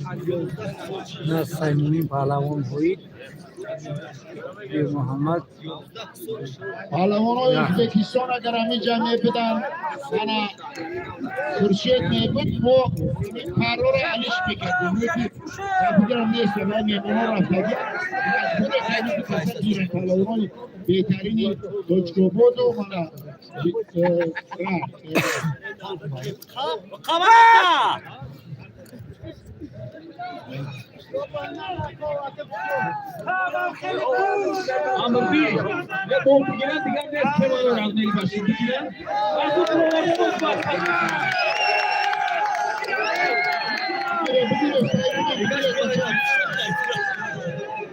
На Саймумин паҳлавон Ҳоид Муҳаммад. Паҳлавонои Ӯзбекистон агар ҳаминҷа мебудан, ана Хуршед мебуд, мо паррора алиш мекардем. Фикрам, нест ва меҳмонҳо рафтагӣ. Худе каса гиранд, паҳлавонои беҳтарини Тоҷикободу мана. Қабата! Амрби я бомб бигиранд, дигар нест. Кемаро размери башир бигиранд. Аз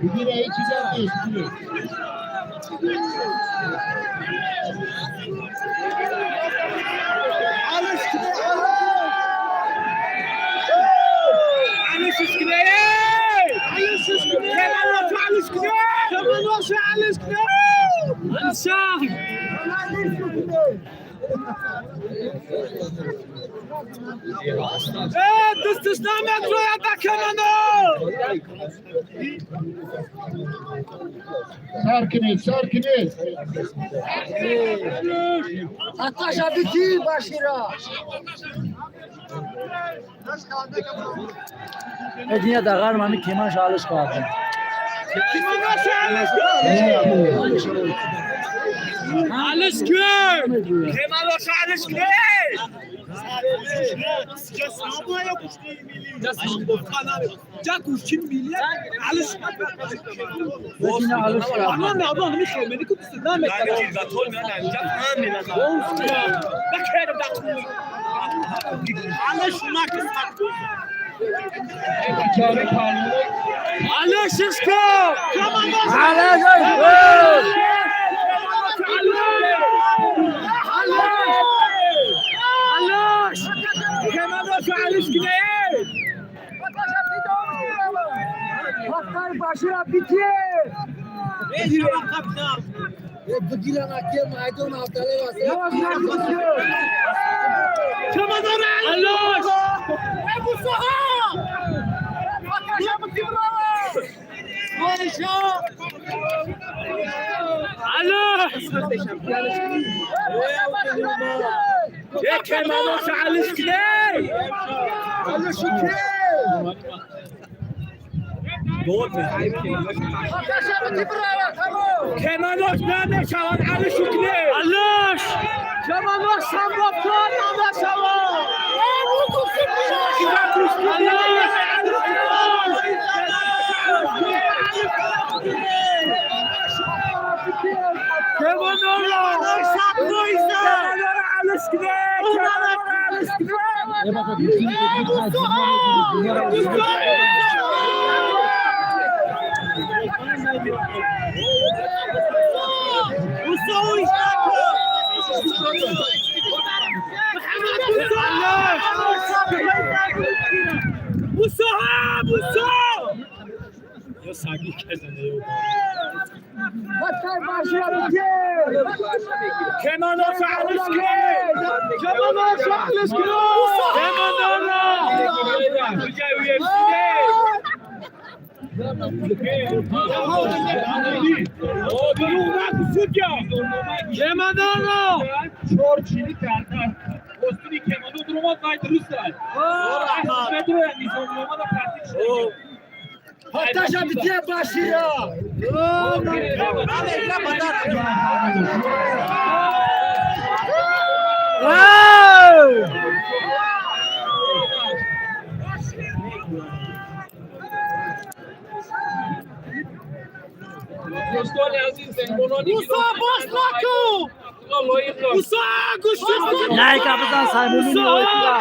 Бигира, ҳеҷ чизам нест, бигире. Сар кунед, сар кунед. Аташа бити Башира. Эдиня дағар мами кеман шалиш кардем. Алиш кун! Кемалоша алиш кун! Эдиня алиш кардем. Алиш кун! Алиш кун! Алиш! Кемалоша алиш кун! Пахтар Башира бити. Алиш! Алиш! Кемалоша алиш кун! Кемалош намешавад, алиш кун! Алиш! Кемалош самбофтор намешавад! Пахтар Башира бити. Кемалош алиш кун! Кемалош алиш кун! Кемалош! Кемалош! Чор чили карда. Остуни кемоно дуромад, вай дуруст аст. Медроя низомномада тасдиқ шуда. Пахташа бити Башира. Дӯстони азиз, меҳмонони лоиқ. Лайка бизан, Саймумин Лоиқова.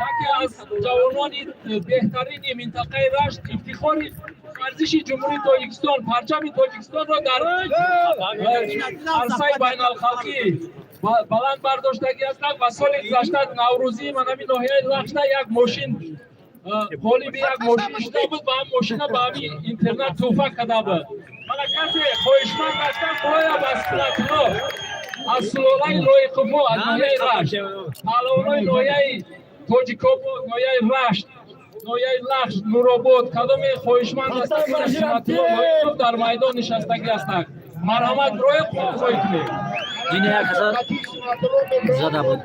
Яке аз ҷавонони беҳтарини минтақаи Рашт, ифтихори варзиши Ҷумҳурии Тоҷикистон, парчами Тоҷикистонро дар арсаи байналхалқӣ баланд бардоштагӣ ҳастанд ва соли гузашта наврӯзии манами ноҳияи Лахшта як мошин, ғолиби як мошин шуда буд ва ҳам мошина ба ҳамин интернат тӯҳфа карда буд. Мана, касе хоҳишманд ҳастанд, бояд аз Платино, аз сулолаи Лоиқовҳо, аз ноҳияи Рашт, паҳлавонои ноҳияи Тоҷикобод, ноҳияи Рашт, ноҳияи Лахш, Нуробод, кадоме хоҳишманд аст, Сунатулло дар майдон нишастагӣ ҳастанд. Марҳамат, роя хоҳӣ кунед. Ин як ҳазар зада буд.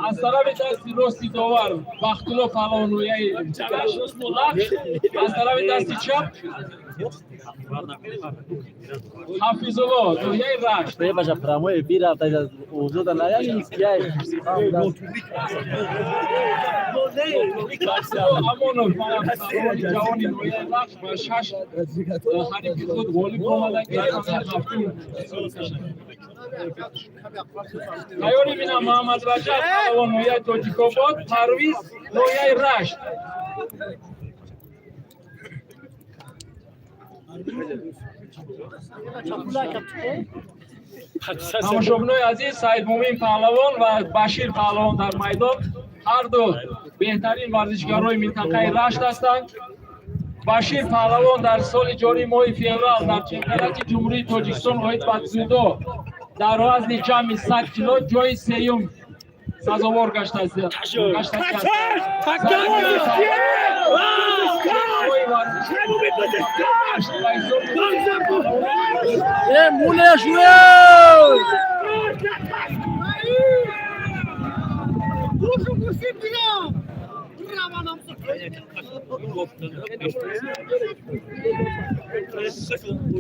Аз тарафи дасти рости довар Бахтулло паҳлавон, ноҳияи Лахш, аз тарафи дасти чап Ҳафизулло, ноҳияи Рашт. Баша прямой эфир рафта озода наяни кияй. Бахтулло Амонов паҳлавони ҷавони ноҳияи Лахш ба шаш ҳарифи худ ғолиб омада, ки ҳафтум. Тайёри бинам Муҳаммад Раҷаб паҳлавон, ноҳияи Тоҷикобод, Парвиз, ноҳияи Рашт. Тамошобинои азиз, Саидмумин паҳлавон ва Башир паҳлавон дар майдон, ҳарду беҳтарин варзишгарои минтақаи Рашт ҳастанд. Башир паҳлавон дар соли ҷорӣ моҳи феврал дар чемпионати Ҷумҳурии Тоҷикистон оид ба дзюдо дар вазни ҷамъи 100 кило ҷои сеюм сазовор гаштааст.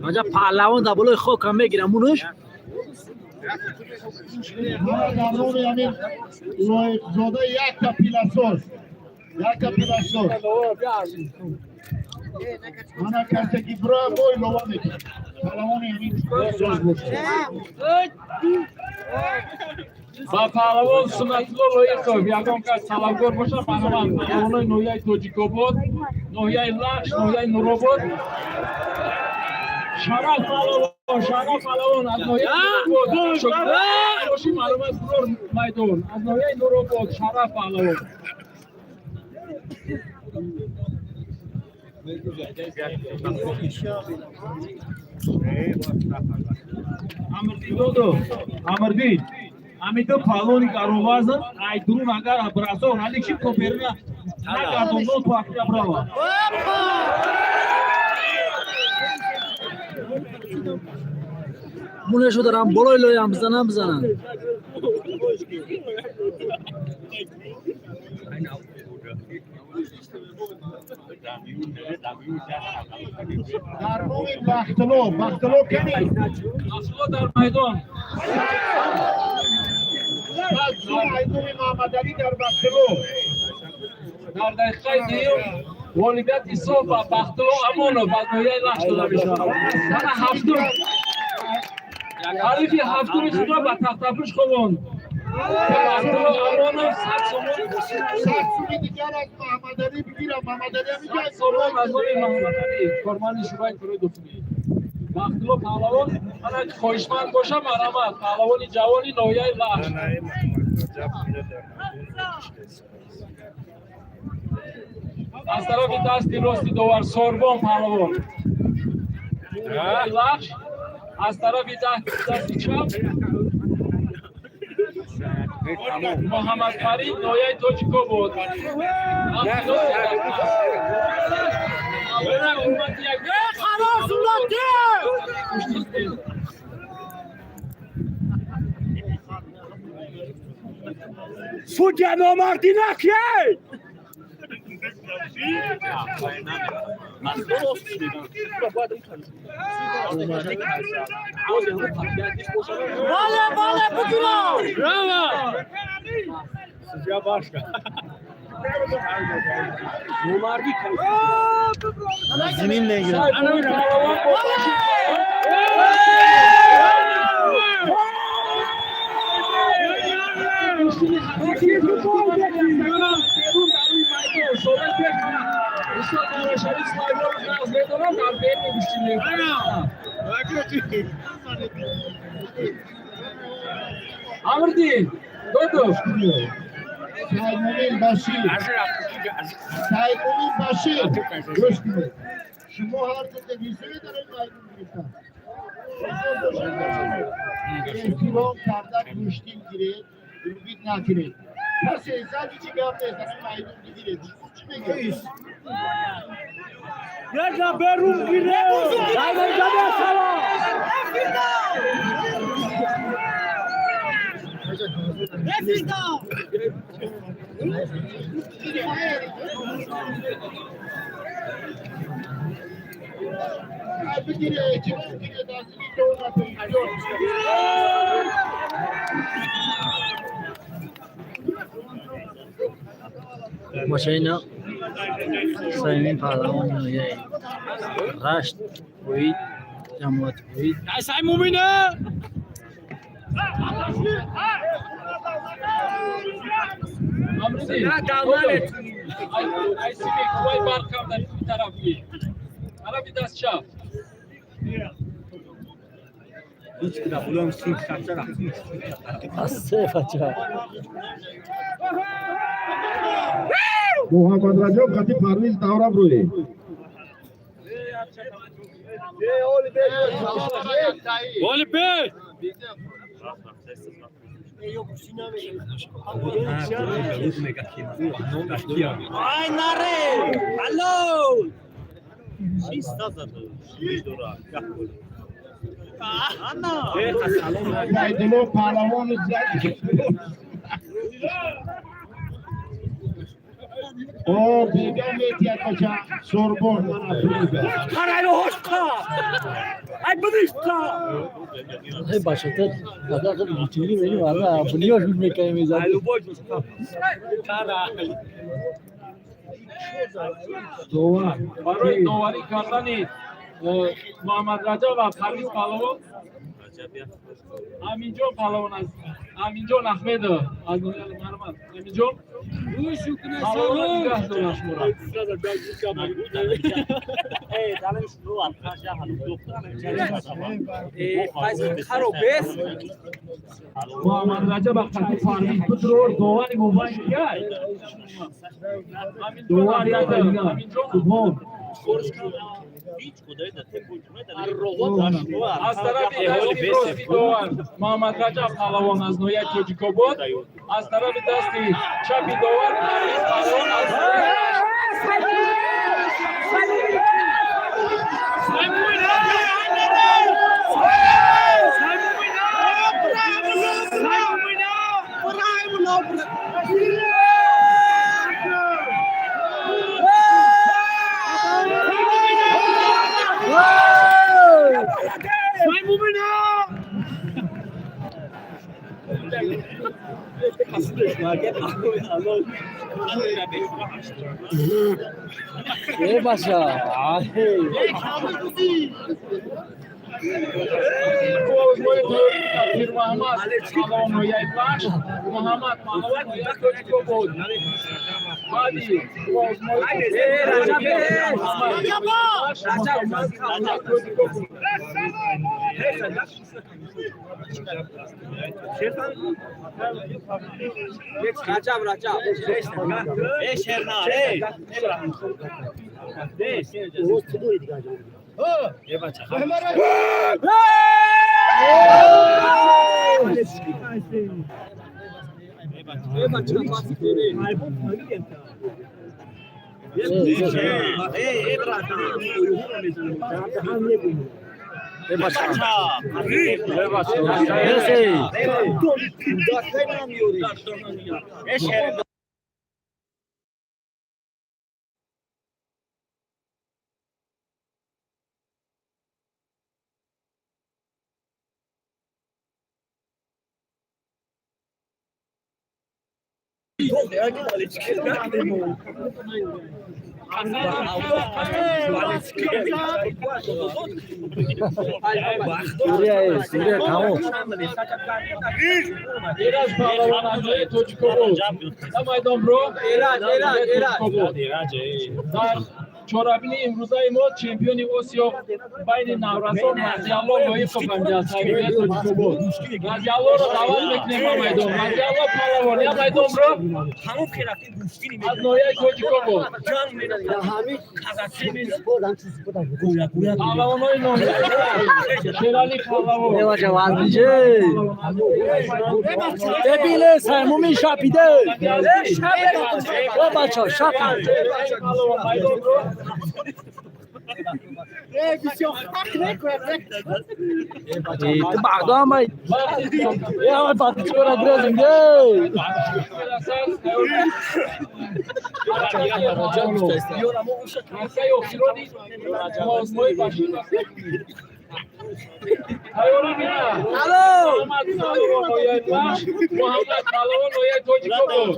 Аҷаб паҳлавон дар болои хокам мегирам мунуш. Дар номи ҳамин Лоиқзода якта пиласоз, якта пиласоз. Мана касе ки бира бой лова мекунад. Паҳлавони ҳамин соз бошад. Ба паҳлавон Сунатулло Лоиқов ягон кас талабгор бошад, марҳамат. Паҳлавонои ноҳияи Тоҷикобод, ноҳияи Лахш, ноҳияи Нуробод. Шараф паҳлавон, Шараф паҳлавон аз ноҳияи Нуробод. Боши маълумот бурор майдон. Аз ноҳияи Нуробод Шараф паҳлавон. Амрди додо, Амрди. Амиду паҳлавони гаронвазн, ай дурун агар абразо, налик шиб то беруна нагардондо то ахира брава. Мунешо дарам болои лоям бизанам бизанам. Дар номи Бахтулло, Бахтулло кани? Бахтулло дар майдон. Айдуми Муҳаммадалӣ дар Бахтулло. Дар дақиқаи дуюм ғолибияти соф ба Бахтулло Амонов аз ноҳияи Лахш дода мешавад. Ана ҳафтум ҳарифи ҳафтуми худро ба тахтапӯш хобонд. Бахтулло Амонов 100 сомон, 100 суми дигар аз Муҳаммадалӣ бигирам. Муҳаммадалӣ 100 сомон аз номи Муҳаммадалӣ, корманди шӯъбаи корҳои дохилӣ. Бахтулло паҳлавон, ана хоҳишманд боша, марҳамат, паҳлавони ҷавони ноҳияи Лахш. Аз тарафи дасти рости довар Сорбон паҳлавон, Лахш, аз тарафи дасти чап Муҳаммад Фарид, ноҳияи Тоҷикобод. Судья номардӣ накед! Бале, бале, бигирам! Браво! Судья башка. Номардӣ Зимин мегирам. Саидмумин паҳлавон бо Башир Устод Шариф Сулаймонов нағз медонам, дар берун гӯштӣ мекунад. Амрдин Додов. Саймумин Башир. Саймумин Башир. Гӯш кунед. Шумо ҳар ду телевизиони дар ин майдон гирифтан. Эҳтиром карда гӯштин гиред, рубид накунед. Касе зади чӣ гап нест, дар ин майдон бигиред. Шумо чӣ мегӯед? Бигире, эҳтиром гиред, аз ин донатон. Машина Саймин паҳлавон ноҳияи Рашт оид ҷамоати оид. Амрдин Додов. Ай сими қувваи барқам дар ин тараф би. Тарафи даст чап. Аз се бача. Муҳаммад Раҷаб хати Парвиз давра брои. Ай наре! Алло! Сайдулло паҳлавони зад. О, бега метиҳад бача Сорбон мана фирида. Эй бачата, бада қад бутили мени варда, буниёш буд мекай мезад. Барои доварӣ кардани Муҳаммад Раҷаб ва Парвиз паҳлавон Аминҷон паҳлавон аз Аминҷон Ахмедов аз ноҳияи Мармат. Аминҷон паҳлавонро нигаҳ дорад шуморо. Муҳаммад Раҷаб қати Парвиз Петрор довари мобайн кияй? Аминҷон Ахмедов, Аминҷон. Субҳон. Аз тарафи дасти рости довар Муҳаммад Раҷаб паҳлавон аз ноҳияи Тоҷикобод, аз тарафи дасти чапи довар Парвиз паҳлавон аз ноҳияи Рашт. Эй бача, ай. Пирмуҳаммад паҳлавон ноҳияи Вахш, Муҳаммад паҳлавон ноҳияи Тоҷикобод. Баъди Муҳаммад Тоҷикобод. Эй. Сурия, Сурия тамом. Эраҷ паҳлавон аз ноҳияи Тоҷикобод. На майдонро. Дар Чорабинии имрӯзаи мо чемпиони Осиё байни наврасон Разиалло Лоиқов ҳамҷаст, ноҳияи Тоҷикобод. Разиаллоро даъват мекунем ба майдон. Разиалло палавон, я майдонро аз ноҳияи Тоҷикобод. Паҳлавонои ноҳия Шерали паҳлавон. Бибине саймуми шапиде. О бача шапи. Паҳлавон майдонро. Ту баъдам ай. Я ай патичкора дрезим де. Ҳафтаи охирони мозмои башир тайёрӣ бина. Муҳаммад Паҳлавон, ноҳияи Лахш, Муҳаммад Паҳлавон, ноҳияи Тоҷикобод.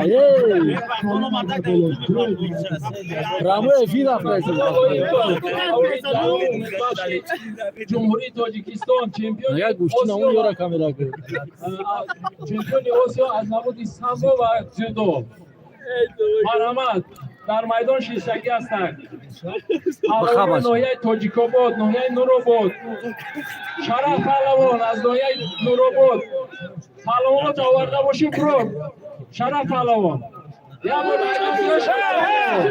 Ае. Прямой эфир рафтаист. Ҷумҳурии Тоҷикистон, чемпиони Нага гӯштина он Осиё, ёра камера кун. чемпиони Осиё аз намуди самбо ва дзюдо. Марҳамат, дар майдон шиштагӣ ҳастанд паҳлавони ноҳияи Тоҷикобод, ноҳияи Нуробод, Шараф паҳлавон аз ноҳияи Нуробод. Паҳлавонот оварда бошӣ, бро. Шараф паҳлавон, як бор майдон биё, Шараф паҳлавонот.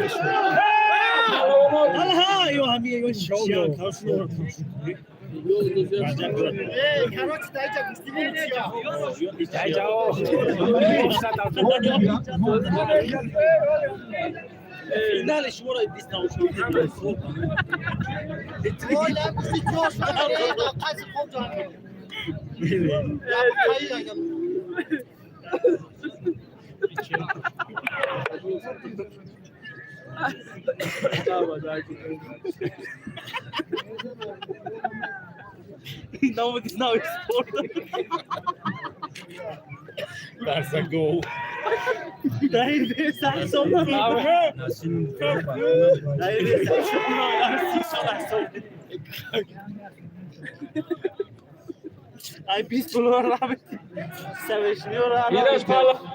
Ираҷ паҳлавон,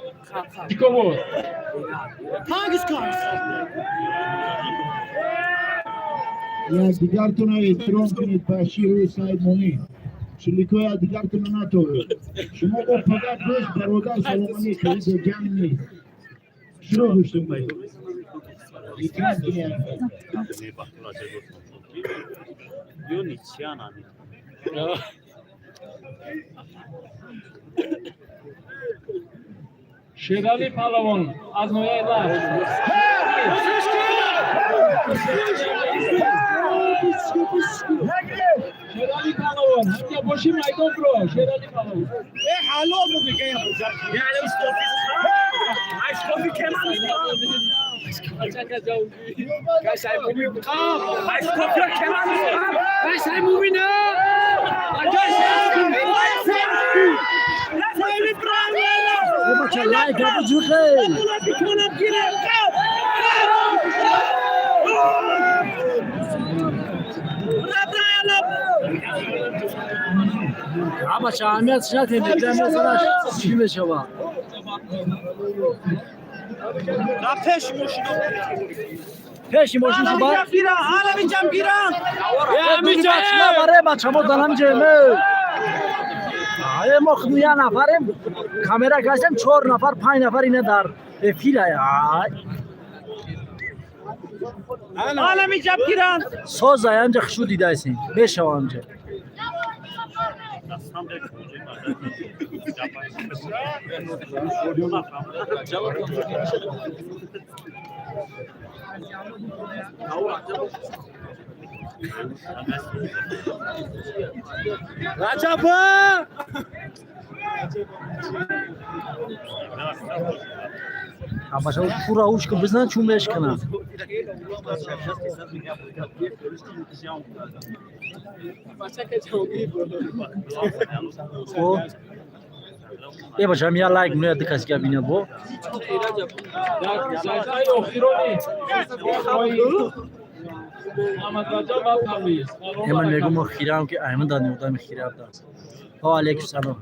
Тоҷикобод. Якдигартонро эҳтиром кунед, Баширу Саид Мумин. Шиликои якдигартонро натобед. Шумо бо фақат дӯст, бародар, салом алейк, ҳеҷ ҷанг нест. Шуро гӯштум эҳтиром кунед. Шерали паҳлавон аз ноҳияи Лахш. Шерали паҳлавон, ҳамҷа бошӣ, майдон бро. Шерали паҳлавон. Э бача лайк абу ҷухе. А бача аҳамият натед, масалан чӣ мешавад? Пеши мошин шуба. Баре бача мо дар ҳамҷа ме. Ае мо худ як нафарем, камера гаштем, чор нафар, панҷ нафар ина дар эфир ай. Соз ай ҳамҷа хушу дидаисем. Мешава ҳамҷа. Бача пура уш ку бизан чун мешканад. Хоб. Э бача я лайк меяд каси ка бинад бо. Дар дақиқаи охирони Муҳаммад Раҷаб ва Парвиз. Э ман мегӯм мо хирам ки айман дар одами хира будааст. Ва алейкум салом.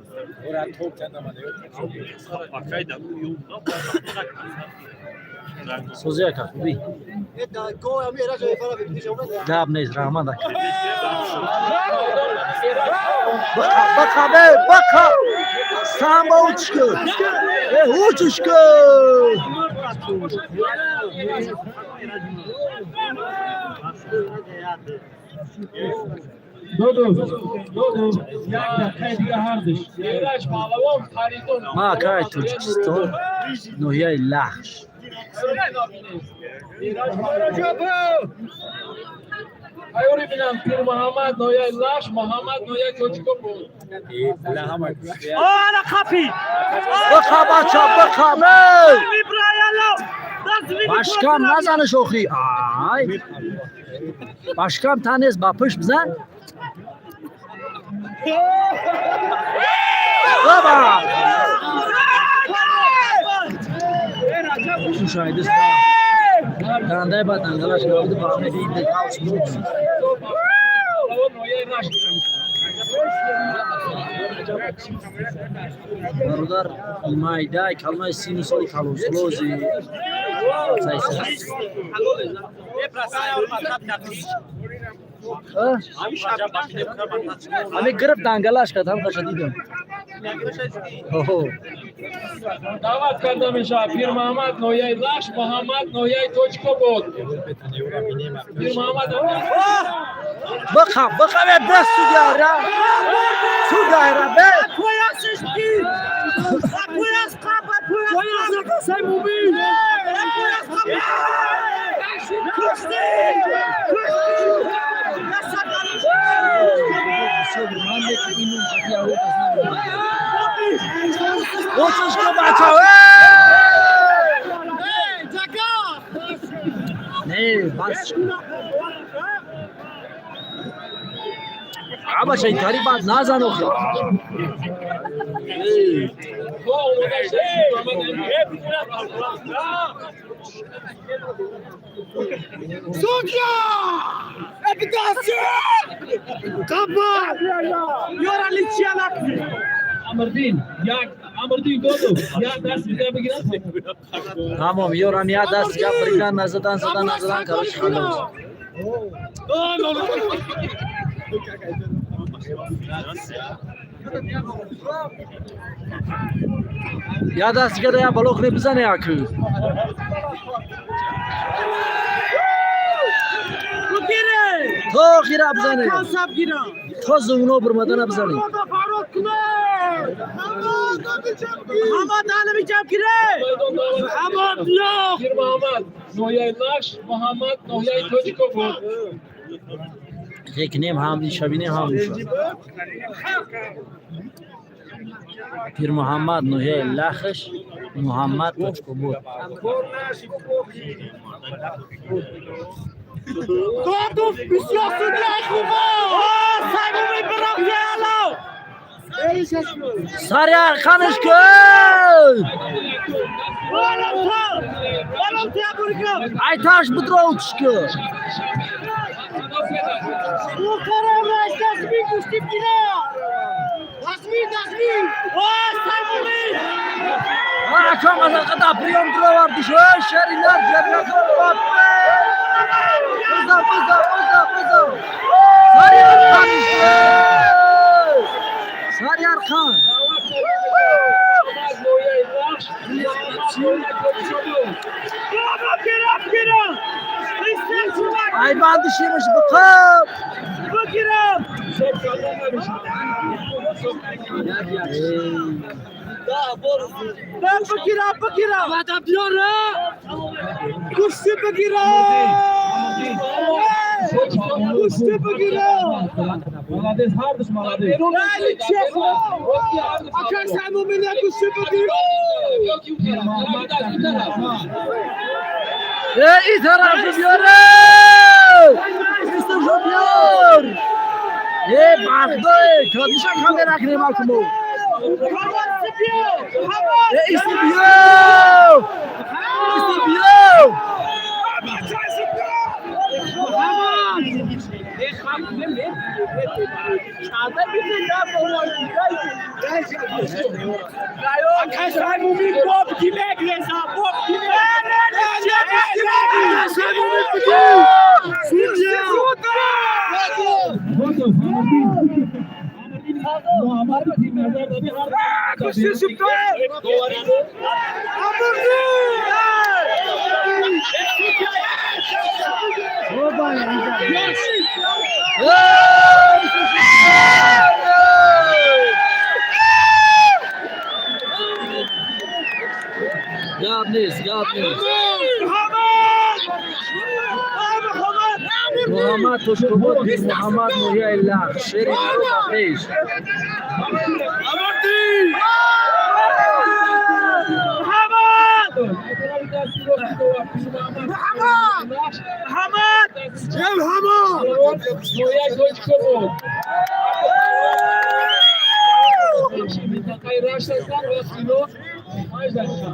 Сӯзи ака, хубӣ? Гап нест, раҳмат ака. Бақа, бақа, бе, бақа! Самба учка! Э, учушка! Додо, додо, як дақиқаи дига ҳардуш. Эраҷ паҳлавон, Фаридун. Ма акай Тоҷикистон, ноҳияи Лахш. Айёри бинам, Пирмуҳаммад ноҳияи Лахш, Муҳаммад ноҳияи Тоҷикобод. Бақа, бача, бақа, бе! Башкам назанеш охи. Ай! Башкам та нест, ба пушт бизан. Баба! Слушай, Дандай ба дангалаш гавди ба ҳамаи гаус муд. Паҳлавон ноҳияи Рашт. Бародар, майдай калмаи сину соли калонсолози сайса. Ҳами гирифт, дангалаш кард, ҳам қаша дидам. Оҳо. Даъват карда мешавад Пирмуҳаммад ноҳияи Лахш, Муҳаммад ноҳияи Тоҷикобод. Пирмуҳаммад. Бақа, бақа, бе, бес судяра. Судяра, бе. Очушка, бача, Не, бас. Абаша, итари бад назан охи. Мо омода шудем. Амрдин, як Амрдин додо, як даст дига бигирад. Тамом, ёрам як даст дига бридан, назадан, задан, назадан, короче, халос. Як даст дига да як бало кунӣ бизане яку. То охира бизане. То зуно бурмадана бизане. Пирмуҳаммад ноҳияи Лахш, Муҳаммад ноҳияи Тоҷикобод. Хекнем ҳам шабинем ҳам уша. Пирмуҳаммад ноҳияи Лахш, Муҳаммад Тоҷикобод. Сари арқанаш кун! Айташ бидро утишку. Акам азақада приём дровардиш. Ой, шеринар, шеринар, биза, биза, биза, биза. Сари арқаниш кун! Сари арқан. Муҳаммад ноҳияи Лахш, Муҳаммад ноҳияи Тоҷикобод. Ай бандишимаш биқаб. Ҳисоб карда намешавад. Молодец, ҳардуш молодец. Э, и тараф биёре! Исто биёр! Э, бардой, кадиша камера кунем акмо. Э, исто биё! Исто биё! Гап нест, гап нест. Муҳаммад Тошкобод, Муҳаммад, ноҳияи Лахш, шери ба пеш. Muhammad! Ноҳияи Тоҷикобод, минтақаи Рашт ҳастанд ва тилло 5 дақиқа.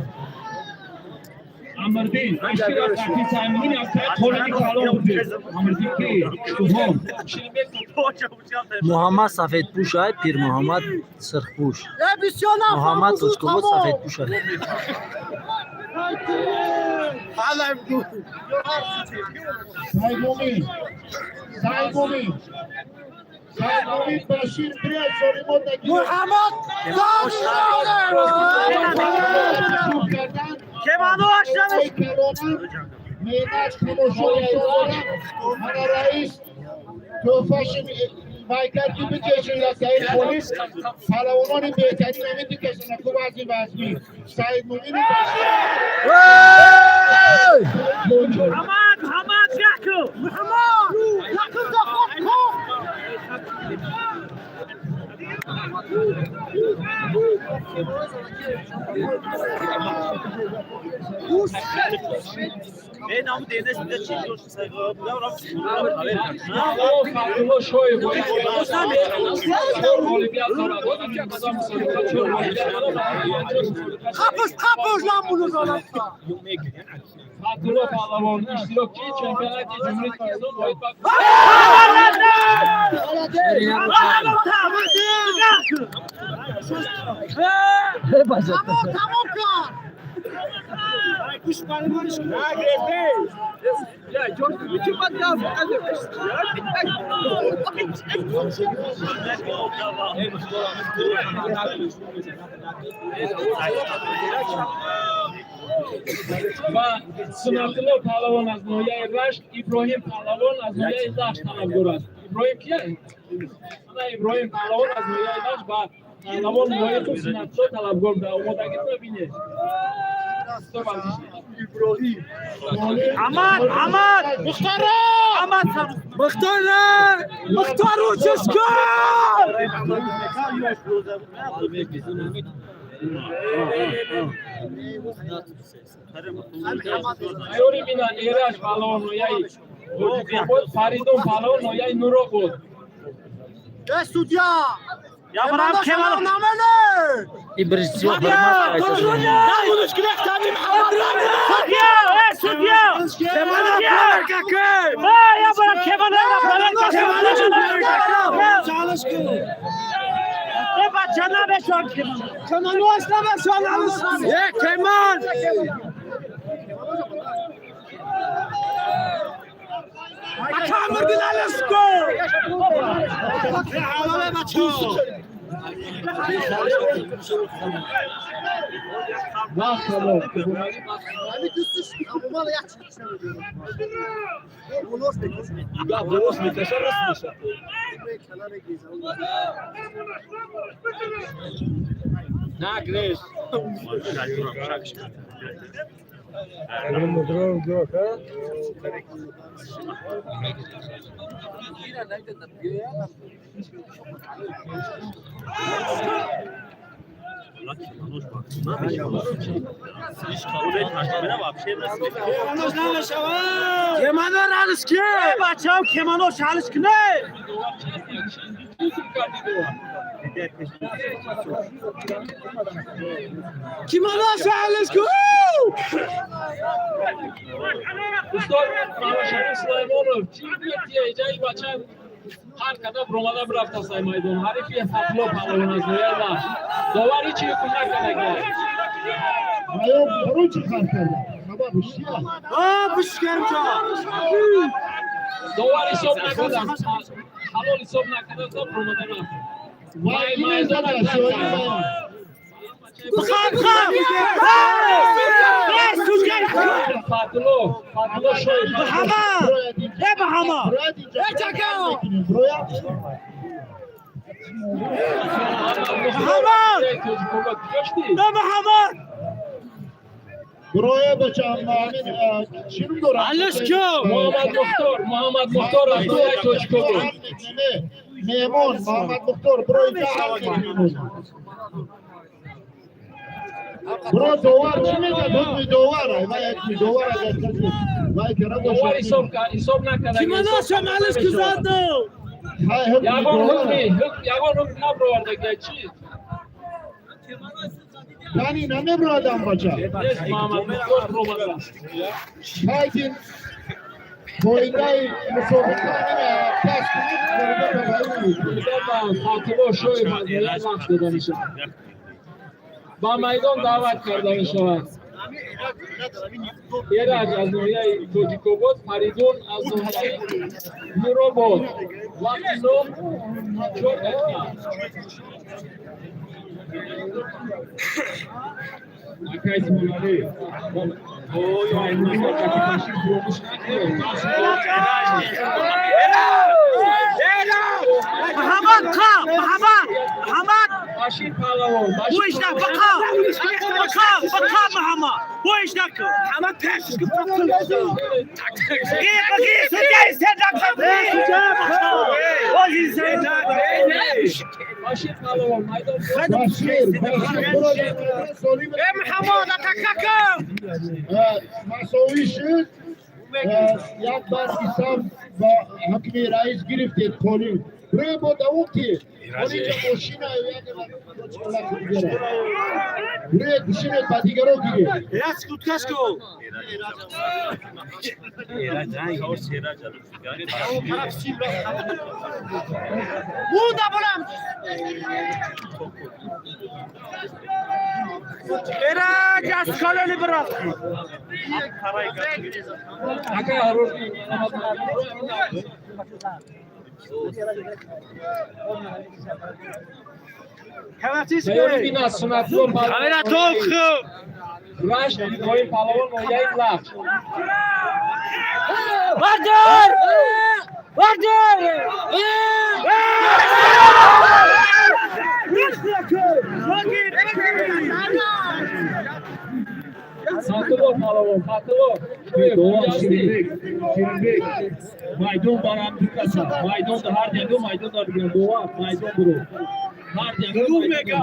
Амрдин, иштирок карди, Саймумин аз қолиби калон бурдед. Амрдин ки Субҳон. Муҳаммад сафедпӯш ай, Пирмуҳаммад сирхпӯш. Муҳаммад Тошкобод сафедпӯш ай. Саймумин, Саймумин, Саймумин Башир бирад, золимон нагирад. Muhammad! Кемано меҳнат тамошои мана раис тӯҳфаши майкар ки бикешед яктаи полис палавонони беҳтарин ҳамин бикешанд ку вазни вазмӣ Саидмумину Башир. Muhammad! Muhammad Yakub! Muhammad! Yakub da korkma! Фатулло Шоев ғолибият дорад. Мусобиқа чор ғолибият дорад. Kapış kapış lan bunu sana. Фатулло Паҳлавон, иштирокчии чемпионати Ҷумҳурии Тоҷикистон оид ба Шери наро чап. Tamam tamam kar. Ва Сунатулло Паҳлавон аз ноҳияи Рашт, Иброҳим Паҳлавон аз ноҳияи Лахш талабгор аст. Иброҳим кия? Ана Иброҳим Паҳлавон аз ноҳияи Лахш ва Паҳлавон Лоиқу Сунатулло талабгор буда. Омодагитро бинед. Ahmad, Ahmad! Muhtar! Ahmad Muhtar! Muhtar uçuşkar! Айёри бина, Эраҷ Паҳлавон, ноҳияи Тоҷикобод, Фаридун Паҳлавон, ноҳияи Нуробод. Ey судья! Ya bırak Kemal. Ибрисиё ҳурмат қайта. Судья! Ey судья! Kemal Ya bırak Kemal. E bacana be şu an Kemal. Kemal o asla be şu an Ya Kemal! Akamır Bilal go! Вақт тамом. Kemal'lar alışkın. Bacım Kemal'o çalışkın. Kemal'o çalışkın. Устод Мамашариф Сулаймонов, чӣ гӯяд, эҷаи бача ҳар када бромада бирафтасай майдон. Ҳарифи Фатло Паҳлавон аз ноҳияи Лахш. Довар ҳичи ҳукм накарда. Ва ё барои чӣ хар карда? Хабар. Довар ҳисоб накардам, ҳалол ҳисоб накардам, промада рафт. Вай мезанад. Бихоб, Фатулло, Фатулло Шоев. Бахама! Э, Бахама! Муҳаммад! Э, Муҳаммад! Буроя бачам, ҳамин чӣ ном дорад? Алиш ку? Муҳаммад Мухтор, Муҳаммад Мухтор аз ноҳияи Тоҷикобод. Меҳмон Муҳаммад Мухтор, буро инҷа ҳал мекунем. Буро, довар чӣ мегӯяд? Ҳукми довар, вай ҳукми довар агар касе вай кара Довар бошад. ҳисоб ҳисоб накарда. Кимоно Алиш ку заду? Ҳай, ҳукми Ягон довар. ҳукми, ягон ҳукм наброварда, чӣ? Яъни намебурадам, бача. Нест, Муҳаммад Мухтор промада. Хайдин қоидаи мусобиқа ҳамина пас кунед, қоида ба вай мекунед. Ба Фатулло Шоев аз ноҳияи Лахш дода мешавад. Ба майдон даъват карда мешавад. Эраҷ аз ноҳияи Тоҷикобод, Фаридун аз ноҳияи Нуробод. Вақти 4 дақиқа. Акай Исмоилалӣ, Башир фуромӯш накунед. Муҳаммад, қа! Муҳаммад! Муҳаммад! Башир паҳлавон. Бу ишна, бақа! Бақа, бақа, Муҳаммад! Бу ишна ку! Муҳаммад пешиш ку. Бақи, бақи, суҷай, седак, бақи! Башир паҳлавон майдон. Башир, Башир, буро дар майдон солим. Э, Муҳаммад, атака ку! Масовӣ шуд. Як барги сабз ба ҳукми раис гирифтед, қолӣ. Буроя бо давом ки қолиҷа мошина. Буроя гӯшинед, ба дигаро гиред. Раз куткаш ку! Буда булам! Эраҷ аз колони бирав! Акай Ҳарор. Баёни бин аз Сунатулло. Камера топ ху! Рашт Иброҳим паҳлавон, ноҳияи Лахш. Бардор! Бардор! Фатулло паҳлавон, Фатулло Шоев куҷоасти? Ширинбек, майдон барам ду каса майдон, ҳар ягон майдон дар бигирам. Довар, майдон буро, ҳар ягон майдон.